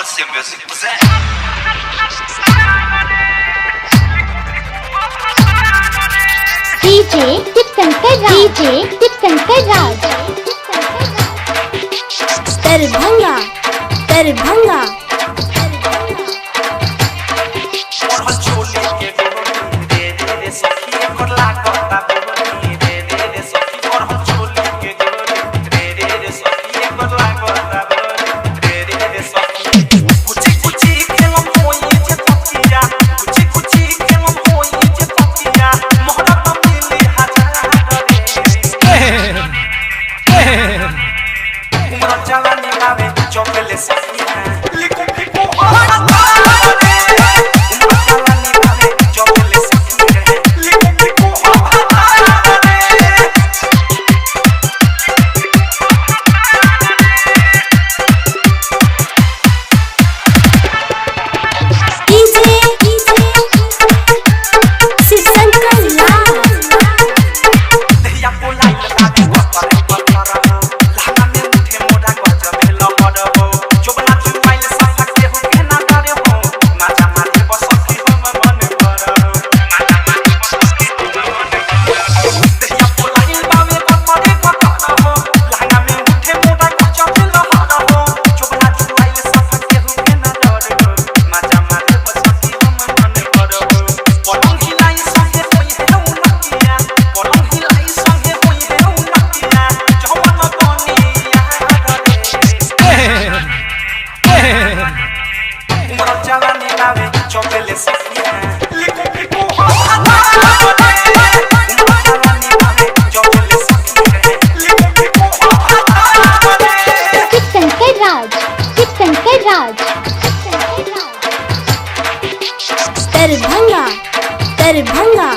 RC Music present. DJ Tipsankar Raj, DJ Tipsankar Raj, Darbhanga Darbhanga. पढ़ल चोली के गोली रे रे रे सखी एकर लागता बोली रे रे रे सखी। पढ़ल चोली के गोली रे रे रे सखी एकर लागता बोली रे रे रे सखी। कुची कुची खेलम होई जे तकिया, कुची कुची खेलम होई जे तकिया, मोहरा त मिली हजार रे। उमर चला निभावे चौकले सखिया लिखो लिखो रे। उमर चला निभावे चौकले सखिया लिखो लिखो रे। डीजे शिवशंकर लाल। दहिया पोलाई लगा पत्थर पत्थर लहंगा में उठे मोरा गजब लहर हो। जोबना चुमाइल सफा के हो के ना डरे हो, माजा मारे बस सखी हम मन भर हो। माजा मारे बस सखी हम मन भर हो। दहिया पोलाई बावे पत्थर पत्थर हो, लहंगा में उठे मोरा गजब लहर हो। जोबना चुमाइल सफा के हो के ना डरे हो, माजा मारे बस सखी हम मन भर हो। पलंग हिलाई संगे होई है उनकिया, पलंग हिलाई संगे होई है उनकिया, जवन बनिया रे। उमर चला निभावे चौकले सखिया लिखो लिखो रे। उमर चला निभावे चौकले सखिया लिखो लिखो रे। Tipsankar Raj, Tipsankar Raj, Darbhanga Darbhanga.